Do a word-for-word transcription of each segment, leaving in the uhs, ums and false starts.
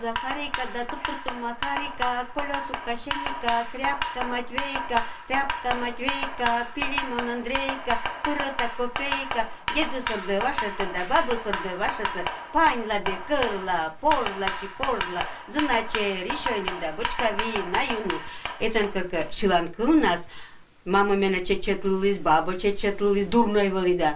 Захарика да туптурту Макарика, колёсука Сеника, тряпка Матвейка, тряпка Матвейка, Пилимон Андрейка, пырыта копейка, деды сорды вашеты да бабы сорды вашеты, паньла бе кырла, порла си порла, зына чер, ещё да бочка вина юну. Этан кырка силан кылнас, мама мена чечетлылис, баба чечетлылис, дурной вылида.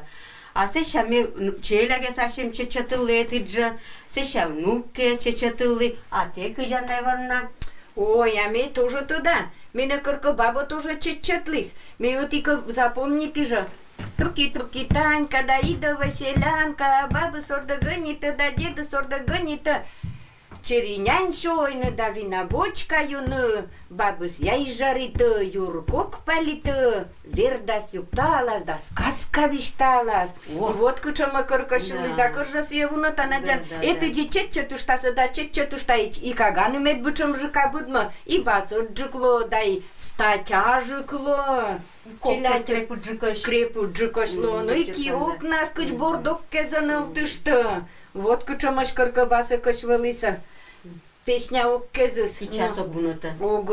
А сэсся ме челяге сасем чечетлы этыджа, сэсся внуке чечетлы, а те кыдза, наверное. Ой, а ме тоже туда. Мене кырка баба тоже чечетлыс. Ме вот ика запомнить же. Туки-туки Танька да идова селянка, бабы сорды гынитӧ да деды сорды гынитӧ. Черинянь сёйны да вина бочка юны, бабыс яй жаритӧ, юр кок палитӧ, вердас юкталас да сказка висьталас. О. Вот кытшӧм кырка сьылыс да, да, кыржас и вунӧ танаджан. Да, да, да. Этыджи чеччӧ туштасӧ да чеччӧ тушта и, и каганым эд бытшӧмджыка быдмӧ, и басӧджык лоӧ да и статяджык лоӧ. Челядь крепыджыкӧсь. Крепыджыкӧсь лоӧ. Ну и ки окнас кыдз бордок кезӧ нӧлтыштӧ. Вот кытшӧмӧсь кырка басӧкӧсь вӧлісӧ. Песня ог кезыс. Сейчас ог вунӧтӧ. Ог.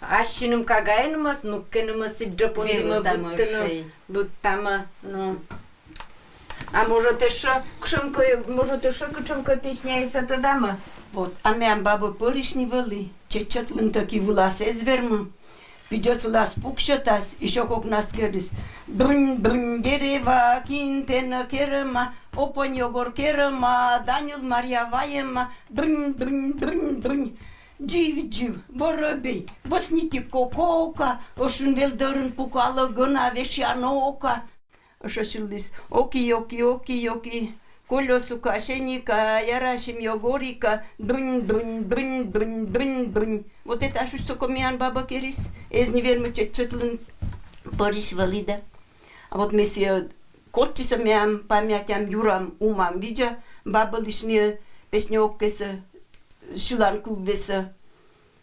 Ассьыным кагаэнымӧс, нуккенымӧс сідз жӧ пондімӧ, быдтӧмӧ, быдтӧмӧ. Ну. А может, ещё кытшӧмкӧ, может, ещё кытшӧмкӧ песняяссӧ тӧдамӧ? Вот, а меям бабӧ пӧрысь ни вӧлі, чеччӧтлыны тӧкӧ вылас эз вермы. Видзӧ сылас пуксьӧдас, ещё кокнас керис. Брынь, брынь, дерева, кин тэнӧ керӧма, Опонь Ёгор керӧма, Данил Марья вайӧма, брынь, брынь, брынь, брынь. Дзив, дзив, воробей, восни тик кокока, ӧшинь вел дорын пукалӧ гӧна весян ока. Ӧшинь сьыліс: оки, оки, оки, оки. Колёсука, Сеника, ярасим Ёгорика, брынь, брынь, брынь, брынь, брынь, брынь. Вот этас шусьсӧ кӧ миян бабӧ керис, эз ни вермы чеччӧтлыны, пӧрысь вӧлі да. А вот ме сійӧ кольччисӧ, меям памятям, юрам, умам видза, бабылысь ни песня ог кезсӧ, сьыланкывъяссӧ.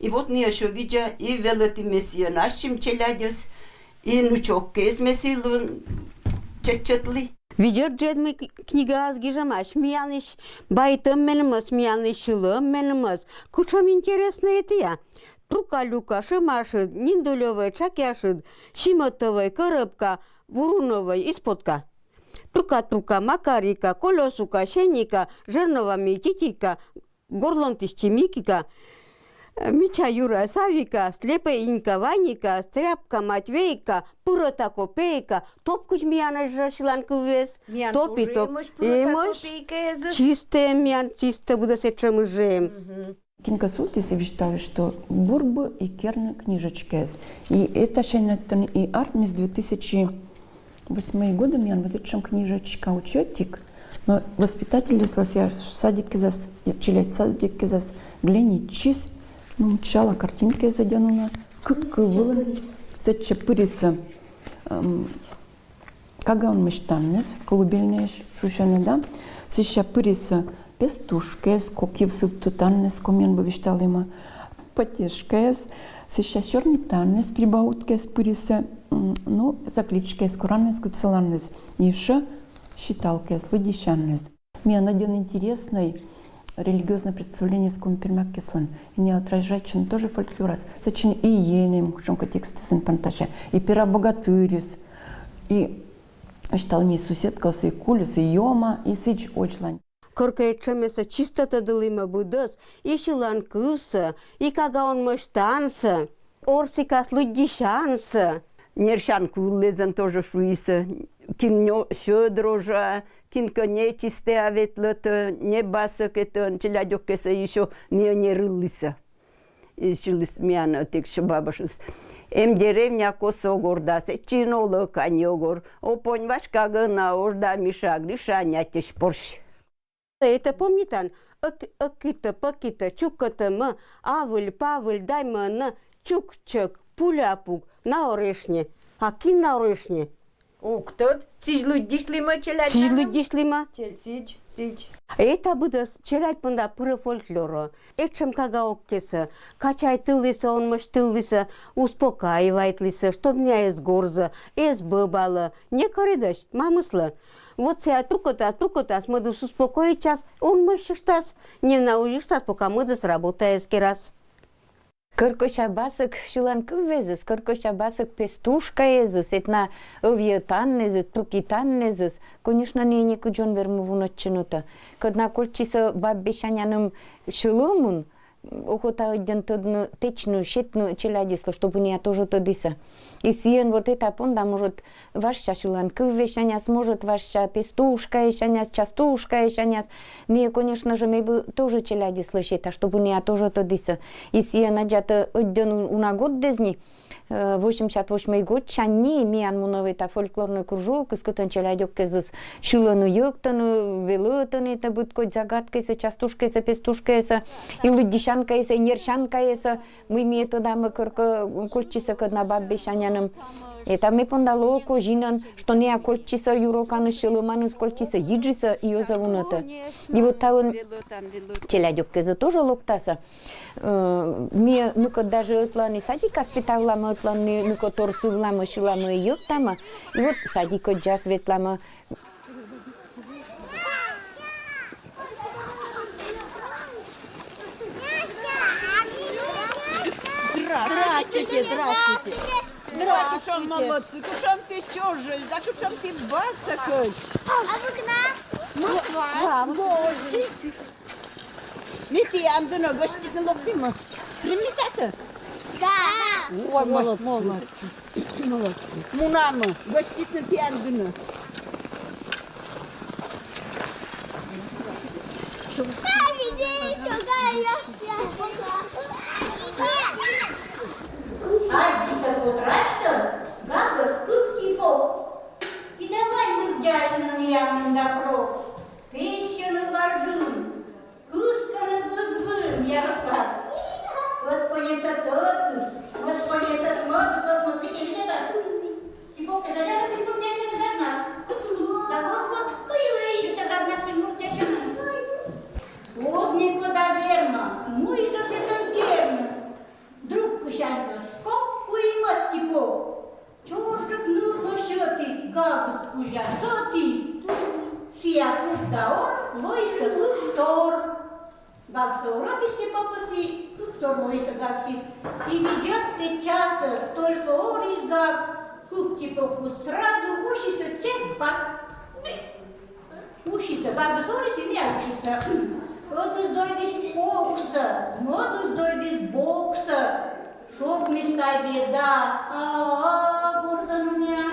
И вот нӧ ещё видза, и велӧдім ме сійӧн ассьым челядьӧс, и нуч ог кез ме сійӧн чеччӧдлі. Видзӧд жӧ, мый к-, книгаас гижӧмаӧсь миянлысь байтӧм менымӧс, миянлысь сьылӧм менымӧс. Кутшӧм интереснӧй этія. Трука-люка, шыма шыд, ниндулёвӧй чакъя шыд, симотовӧй кӧрӧбка, вурунӧвӧй исподка. Тука-тука, Макарика, колёсука, Сеника, жернова ми титика, горлонтысь чимикика, э, мича юра Савика, слепӧй инька Ваника, стряпка Матвейка, пырӧта копейка, топ кыдз миянӧс жӧ сьыланкывъяс. Миян топи тоже топ. Эмӧсь пырӧта копейка эзыс. Чистӧ миян, чистӧ быдӧс этшӧмыс жӧ эм. Мгм. Кинкӧ султіс и висьталіс, что бур бы и керны книжечкаэз. И этасянь аттӧн и артмис две тысячи восьмой годы миян вот этшӧм книжечка, учётик. Но воспитательыслы сійӧ садиккезас, челядь садиккезас, глянитчис, ну, мыччала, картинкаэз ӧдйӧн уна, кык кыв вылын. Сэтчӧ пырисӧ, эм, кагаӧн мӧстанныс, колыбельнӧйӧсь шусяна да, сэсся пырисӧ пестушкаыс, кок йывсывті танныс, комиӧн бы висьталім, потешкаыс, сэсся сёрнитанныс, прибауткаыс пырисӧ, м, ну, закличкаыс, коранныс, кытсаланныс, и ещё считалкаыс, лыддьысянныс. Миян ӧдйӧн интереснӧй религиознӧй представлениеыс коми-пермяккеслӧн. И не отражайтчӧны тоже фольклорас. Сэтчӧ и ӧні эм кутшӧмкӧ текстыс сэн пантася. И Пера богатырыс, и висьталӧны, и суседкаыс, и кульыс, и Ёма, и сідз водзлань. Кӧркӧ этшӧмъяссӧ чистӧ тӧдылімӧ быдӧс, и сьыланкывсӧ, и кагаӧн мӧстансӧ. Орсикас лыддьысянсӧ. Нерсянкывлы зэв тоже шуисӧ. Кин нё-, сьӧд рожа, кинкӧ нечистӧя ветлӧтӧ, небасӧ кӧтӧ, челядь ог кезсӧ ещё нӧ не рылісӧ. И сьыліс миян ӧтик ещё бабӧ шуис: эм деревня Косогор да, сэтчӧ нин олӧ кань ёгор. Опонь Васька гӧна ош да Миша, Гриша нятьӧсь порсь. Это помнитан? Ӧк-, ӧкитӧ, пӧкитӧ, чукӧтӧмӧ, авыль, павыль, даймӧнӧ, чук-чӧк, пуля-пук, наорешньӧ. А кин наорешньӧ? Ог тӧд, сідз лыддьысьлімӧ челядь. Сідз лыддьысьлімӧ. Челядь сідз. Эта быдэс челядь понда пырэ фольклоро. Этшем кагаоккесэ, качайтылысэ, онмосьтылысэ, успокаивайтлысэ, чтоб нэ эз горзэ, эз бэбалэ, не кыредась, мамыслы. Вот сыя тукота, тукотас, мӧдыс успокоитчас, онмосьтас, не на ужиштас, пока мӧдыс работаез керас. Кыркося басык сьылан кыввезыс, кыркося басык пестушкаезыс, этна ӧвъетаннэзыс, тукитаннэзыс. Конечно, нэ некыдён вермы вунэтчыны тэ. Кӧтна кольччисэ баб-бесяняным сьӧлэмын, охота ӧдйын тӧдны, тэчны, сетны челядьыслы, чтобы нэ тоже тӧдысэ. И сыен вот эта понда, может, важся сьылан кыввесяняс, может, важся пестушкаесяняс, частушкаесяняс. Нэ, конечно же, мед бы тоже челядьыслы сета, чтобы нэ тоже тӧдысэ. И сыен аддзатэ ӧдйын у-, уна годдэс ни, э, восемьдесят восьмой годсянь ни миян мунэ эта фольклорной кружок, кытын челядёккезыс сьылэны, йӧктыны, велэтэны эта быд кодь загадкаесэ, частушкаесэ, пестушкаесэ, и лыддьысянкаесэ, и нерсянкаесэ. Мый ми тӧдамы, кыркося кольччисэ кӧтна баб-бесяняным. Эта ми понда локо зинэн, что нэ кольччисэ юроканыс, сьӧлэманыс кольччисэ, йыджысэ и озэ вунэтэ. И вот таын челядёккезы тоже локтасэ. Э, ми ныкод даже ӧтлаын садикас петавламы, ӧтлаын ныкод торсывламы, сьыламы, йӧктамы. И вот садикодъяс ветламы. Здравствуйте, здравствуйте. Здравствуйте. Кучом молодцы, кучом ты чёжель, да кучом ты бацакыч. А вы к нам? Ну, к вам. Гости. Ми тіян дыны гоститны локтӥмы. Примитаты? Да. Ой, молодцы. Молодцы. Молодцы. Мунамы гоститны тіян дыны. Адӟиса кутрашты гагыс кык типок. Тӥ давай мырддясьны миямын допрок. Песьыны важын. Кыскыны быдбын, Ярослав. Вот конецад тӧдыс, вот конецад мӧдыс, вот смотрите, видите, так? Типок, садятся кызьмуртъясьны гагнас. Да вот, вот. Ой-ой. Это гагнас кызьмуртъясьны. Оз некод вермы, муйжо сэтэн кермы. Друг кысяньгес кок куимад типок. Чорыжъёс нурлы сётӥз, гагыс кузя сотӥз. Сыя куд даор лоиз кык тор. Гагсэ уродӥз типокъёс, кык тор лоиз гагсиз. И видзёд тэтчасэ, только ориз гаг, кык типокъёс сразу усисэ чебар. Усисэ, гагыс ориз, и миян усисэ. Ӧдыз дойдӥз поксэ, мӧдыз дойдӥз боксэ. Шуг мистай беда, а-а, горзэ мыня.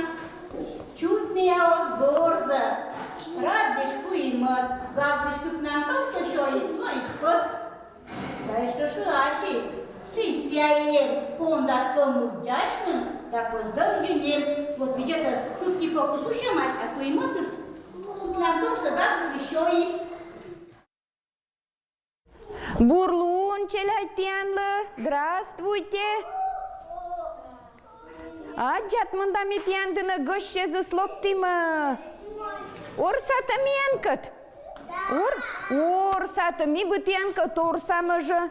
Чуть миян оз горзы. Радлэсь куимад, гаглэсь кыкнан торсэ сёйиз, но испод. Таиз шуыса асьсэ сыӵе понда кӧмыр дасьным, да козьдон жинем. Вот ведь это кык типокъёс усемась, а куимадыз кыкнан торсэ гаглэсь сёйиз. Бур луон, челядь, тӥянлы! Здравствуйте! Адӟод, мында ми тӥян дыны гӧсьтъёсыз локтӥмы. Орсаты миянкӧд? Ор-, орсаты, ми бы тӥянкӧд орсамы же.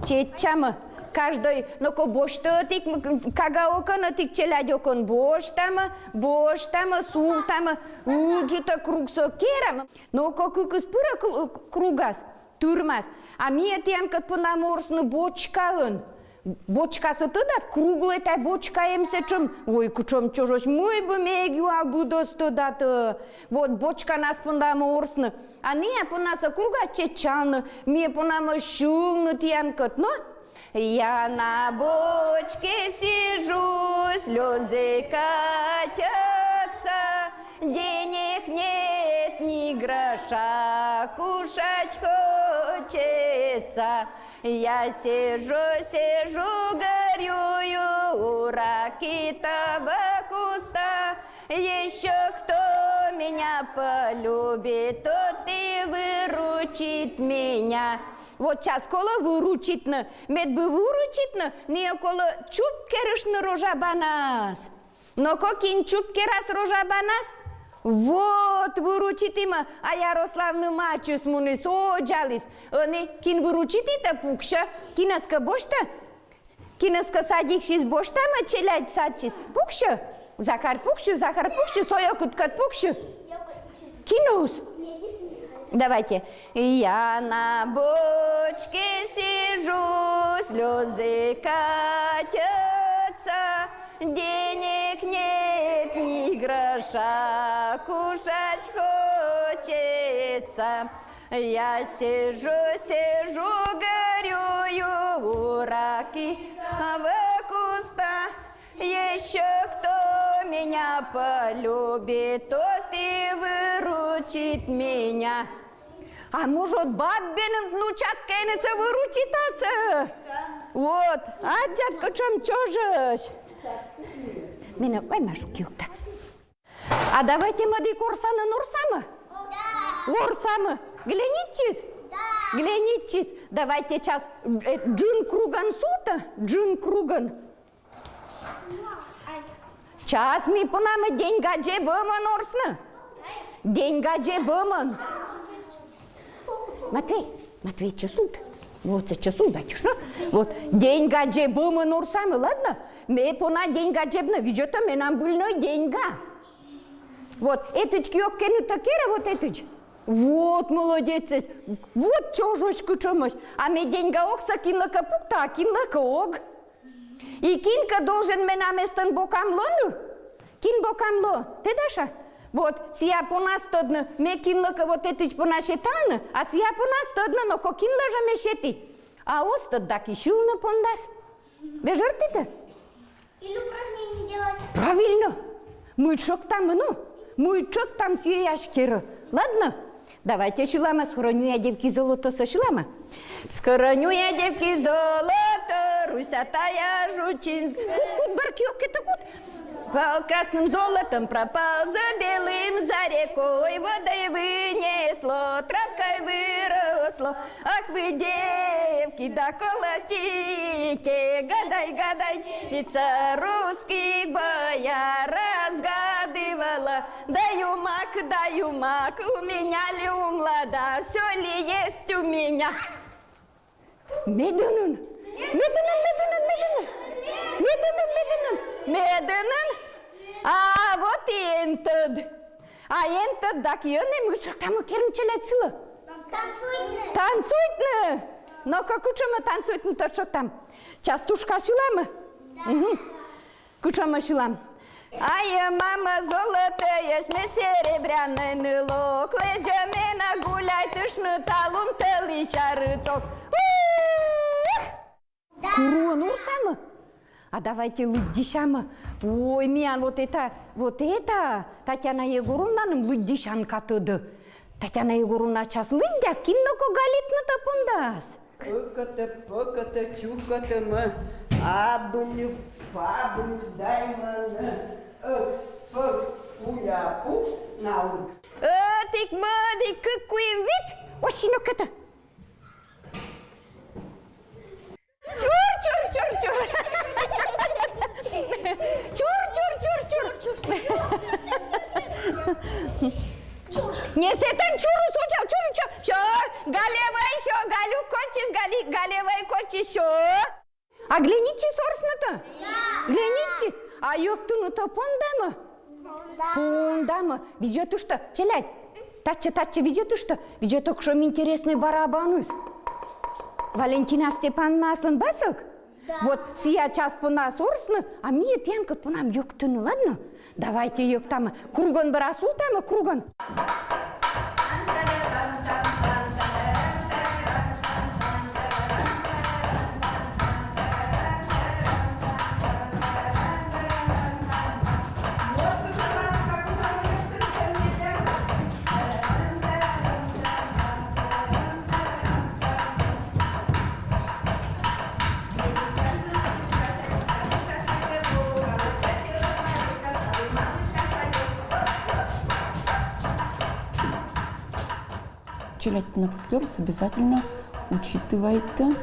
Чеччамы. Каждой, но-ко, босьты ӧтик, м, кагаокон, ӧтик челядьокон. Босьтамы, босьтамы, султамы, ыджыт кругсэ керамы. Но-ко, кыкыз пырэ к-, кругаз, тырмаз. А ми тӥянкӧд понамы орсны бочкаын. Бочкасэ тӧдад, круглой тай бочка эм сэтшем. Ой, кучем чожось, мый бы ми эг юал, быдэс тӧдад. Вот, бочканас понамы орсны. А ныя понасэ кругаз чеччалны, ми понамы сьылны тӥянкӧд, но? Я на бочке сижу, слёзы катятся, денег нет ни гроша, кушать хочется. Я сижу, сижу, горюю у раки табакуста. Ещё кто меня полюбит, тот и выручит меня. Вот час колэ выручитны, мед бы выручитны, ныя колэ чупкерыштны рожабанас. Но-ко, кин чупкераз рожабанас? Вот! Вот выручитимӧ, а Ярославны мачыс муніс, одзаліс. Ӧні кин выручититӧ, пуксьӧ. Кинӧскӧ босьтӧ? Кинӧскӧ садиксьыс босьтӧмӧ, челядь садсьыс? Пуксьӧ. Захар, пуксьы, Захар, пуксьы, сойӧ кыткӧд пуксьы. Кинӧс? Давайте. Я на бочке сижу, слезы катятся, денег нет ни гроша, кушать хочется. Я сижу, сижу, горюю у ракового куста. Еще кто меня полюбит, тот и выручит меня. А может, баббенын внучаткаӧн сійӧ выручитас? Вот, аддзад, кутшӧм чужӧсь. Менӧ вай, Машу, киукта. А давайте мӧдік орсанын орсамӧ? Да. Орсамӧ. Глянитчис? Да. Глянитчис. Давайте час, э, джын кругӧн султӧ, джын кругӧн. Час ми понамӧ деньга дзебӧмӧн орсны. Деньга дзебӧмӧн. Матвей, Матвей, чӧсулт. Вот, чӧсулт, Батюшка. Вот, деньга дзебӧмӧн орсамӧ, ладно? Ме пона деньга дзебны, видзӧдтӧ, менам быль на деньга. Вот, этыдз киӧ кӧ нытӧ керӧ, вот этыдз. Вот, молодецыс. Вот чужӧсь кутшӧмӧсь. А ме деньга огсӧ кинлыкӧ пукта, а кинлыкӧ ог. И кинкӧ должен менам эстӧн бокам лоны? Кин бокам лоӧ? Тэ, Даша? Вот, сія понас тӧдны, ме кинлыкӧ вот этыдз пона сетавны, а сія понас тӧдны, но кӧ кинлы жӧ ме сеті. А оз тӧд, дак и сьывны пондас. Вежӧртитӧ? Или упражнение делать. Правильно. Мый тшӧктам, ну, мый тшӧктам, сійӧ аскерӧ. Ладно? Давайте сьыламӧ, схороню я, девки, золото, сійӧ сьыламӧ. Схороню я, девки, золото, Русь святая жучин. Кут, кут, барки, окей, то кут. Пал красным золотом пропал, за белым, за рекой, водой вынесло, травкой выросло. Ах вы, девки, да колотите, гадай, гадай, девица русских бояр разгадывала. Даю мак, даю мак, у меня ли ум лада, все ли есть у меня. Медынын, медынын, медынын, медынын, медынын, медынын, медынын. А вот и эн тӧд. А эн тӧд, дак и ӧні, мый тшӧктам керны, челядь, сылы? Танцуйтны. Танцуйтны. Но-ка, кутшӧмӧ танцуйтны тӧ тшӧктам? Час тушка сьыламӧ? Да. Мгм. Кутшӧмӧ сьылам? Ай, мама, золотая, с серебряный нылок, лэдзӧ менӧ гуляйтыштны талун тӧлысь арток. Ух! Курыӧн орсамӧ? А давайте лыддьысямӧ. Ой, миян вот эта, вот эта Татьяна Егоровнаным лыддьысянка тӧдӧ. Татьяна Егоровна час лыддяс, кин нӧ кӧ галитны тӧ пондас. Ыкӧтӧ, пӧкӧтӧ, чукӧтӧ, мӧ. Абыль, фабыль, дай мӧны. Ӧкс, пӧкс, пуля, пукс, наун. Ӧтик, мӧдик, кык, куим, вит. Осинок это. Чур, чур, чур, чур. Чур, чур, чур, чур. Не сэтӧн чурыс, чур, чур, чур. Всё, Галевӧй, всё, Галюк кольччис, Гали-, Галевӧй кольччис, всё. А глянитчис орснытӧ? Глянитчис. А йӧктынытӧ пондӧмӧ? Пондӧмӧ. Видзӧдыштӧ, челядь. Татчӧ, татчӧ видзӧдыштӧ. Видзӧдтӧ, кутшӧм интереснӧй барабаныс. Валентина Степановна аслым басӧк? Да. Вот сія час понас орсны, а ми тіянкӧд понам йӧктыны, ладно? Давайте йӧктамӧ. Кругӧн бара султамӧ, кругӧн. Челядь понаподкурсас обязательно учитывайте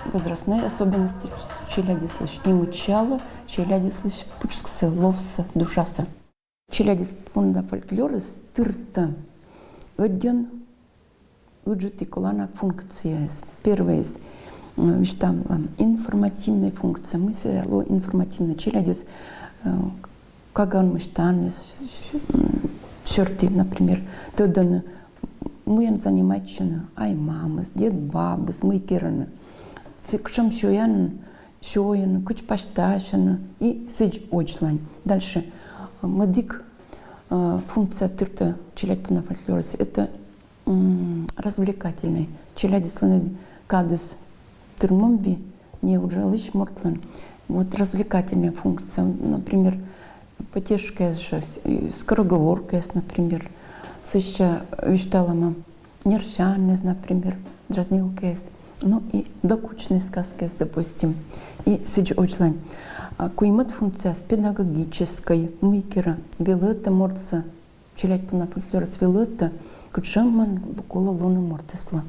возрастные особенности челядьыслысь. И мыччалӧ челядьыслысь пычксӧ, ловсӧ, душасӧ. челядьыс понда фольклорыс тырта ӧдйӧн ыджыт и колана функцияяс. Первойыс, м, висьталам, информативная функция. Мый сійӧ лоӧ информативнӧй? Челядьыс, э, кагаӧн мыйсяньыс, м, сьӧрті, например, тӧдӧны, мыйӧн занимайтчӧны ай-мамыс, дед-бабыс, мый керӧны. Сэтшӧм сёянӧн сёйӧны, кыдз пасьтасьӧны и сідз водзлань. Дальше. Мӧдік, э, функция тыртӧ челядь понда фольклорыс — это, м, развлекательный. Челядьыслӧн кадыс тырмӧм вӧлі, не уджалысь мортлӧн. Вот развлекательная функция. Например, потешкаяс жӧ, с-, э, скороговоркаяс, например. Сэсся висьталам нерсяньыс, например, дразнилкаяс. Ну и докучнӧй сказкаяс, допустим. И сідз водзлань. А куимӧд функцияыс педагогическӧй, мый керӧ велӧдӧ мортсӧ, челядь понда фольклорыс велӧдӧ, кутшӧмӧн колӧ лоны мортыслы.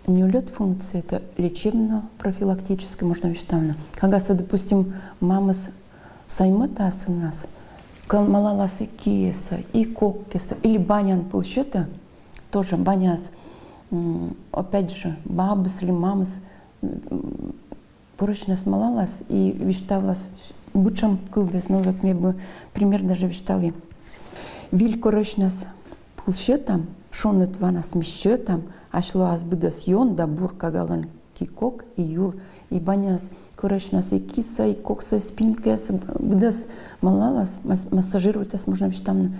Нёльӧд функция — это лечебно-профилактическая, можно висьтавны. Кагасӧ, допустим, мамыс саймӧдӧ асывнас, кӧн малалас и киӧсӧ, и коккесӧ, или баняын пӧлы сетӧ, тоже баняас, м, опять же, бабыс или мамыс, м, корӧсьнас малалас и висьталас быдсяма кывъяс. Ну вот ме бы пример даже висьталі. Виль корӧсьнас пӧлы сетам, шоныд ванас ми сетам, асьлас быдӧс ён да бур, кагалӧн ки, кок и юр, и баняас корӧсьнас и кисӧ, и коксӧ, и спинкаяс, быдӧс малалас, мас-, массажируйтас, можно висьтавны.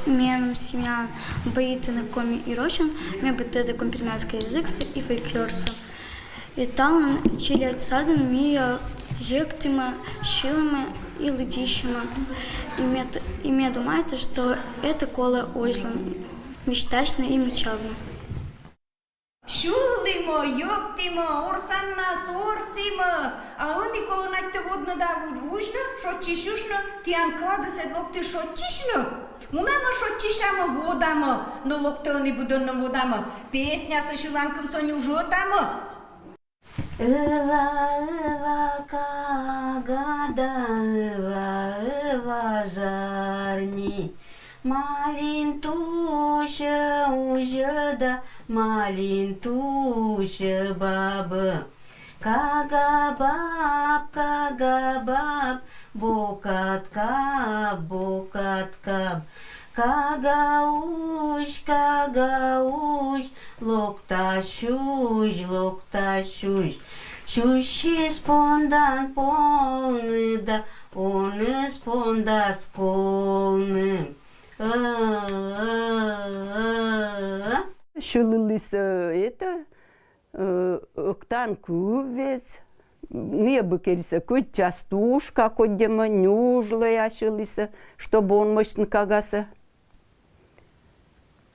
Менам семьяын бӧрйитӧны коми и рочӧн, ме быттьӧ тӧда коми-пермяцкӧй языксӧ и фольклорсӧ. И талун челядь садын ми йӧктімӧ, сьылімӧ и лыддьысьӧмӧ. И ме т-, и ме думайта, что это колӧ водзлун висьтасьны и мыччӧдны. Сьылімӧ, йӧктімӧ, орсаннас орсімӧ, а ӧні колӧ найтӧ водны да у-, узьны, шойччысьны, тіян кадыс ӧд локтіс шойччысьны. Унамӧ шойччысямӧ, водамӧ, но локтӧ ӧні быдӧнным водамӧ. Песнясӧ, сьыланкывсӧ нюжӧдамӧ. Ӧва, ӧва кага да ӧва, ӧва зарни. Малин тусьӧ узьӧ да, малин тусьӧ бабӧ. Кага баб, кага баб, бокат каб, бокат каб. Кага узь, кага узь, локта сюзь, локта сюзь. Сюзьыс пондан полны да, оныс пондас колны. Сьылылісӧ это, э, ӧктан кывъяс, небыгӧрсӧ, кыдз частушка кодьӧмӧ, нюжлӧ асьлісӧ, чтобы он мӧсьтны кагасӧ.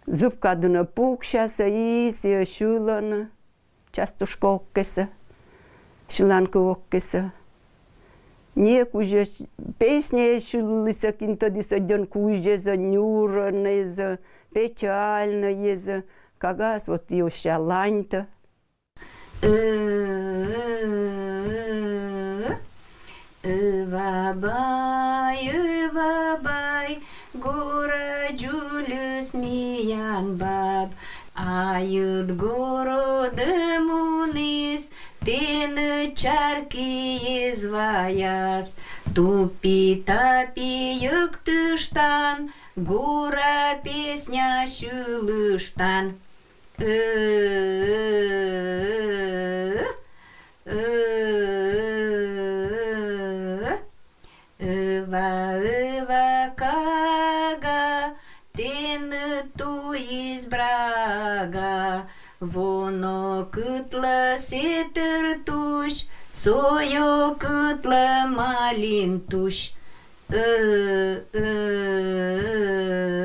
Зывкадінӧ пуксясӧ, и сійӧ сьылӧны частушка огкӧсӧ, сьыланкыв огкӧсӧ. Не кузьӧсь, песня сьылісӧ, кин тӧдіс, ӧдйӧн кузь эз, нюрӧн эз, печальнӧй эз, кагаыс вот ёся ланьтӧ. Ӧва бай, ӧва бай, гора дзульыс миян баб. Айыд городӧ муніс, тэныд чаркиыс ваяс. Тупи-тапи йӧктыштан, гора песня сьылыштан. Ӧ, ӧ, ӧ, ӧва, ӧва кага, тэныд туйыс брага. Воно кытлӧ сэтӧр тусь, сойӧ кытлӧ малин тусь. Ӧ, ӧ, ӧ.